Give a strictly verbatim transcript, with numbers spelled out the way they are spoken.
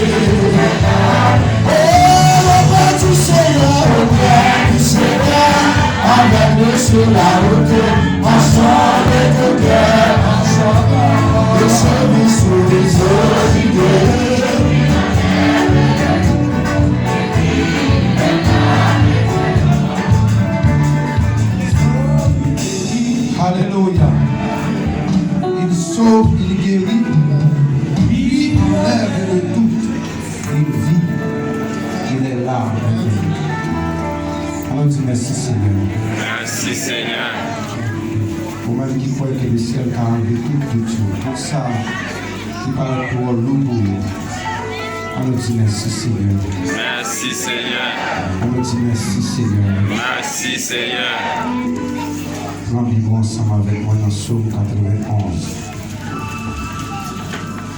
Au nom du Seigneur, au nom du Seigneur, avec nous sur la route, ensemble de cœur, ensemble, le service sur les eaux. Alléluia. Il sauve, il guérit, il enlève le doute, il vit, il est là. Ann nou di mèsi, Senyè. Mèsi, Senyè. Ou menm ki kwè ke lesyèl ka anlve tout dout yo, tout sa ki parèt twò lou pou ou. Ann nou di mèsi, Senyè. Mèsi, Senyè. Ann nou di mèsi, Senyè. Mèsi, Senyè. Pran Bib ou ansanm avèk mwen nan Sòm katrevenn onz.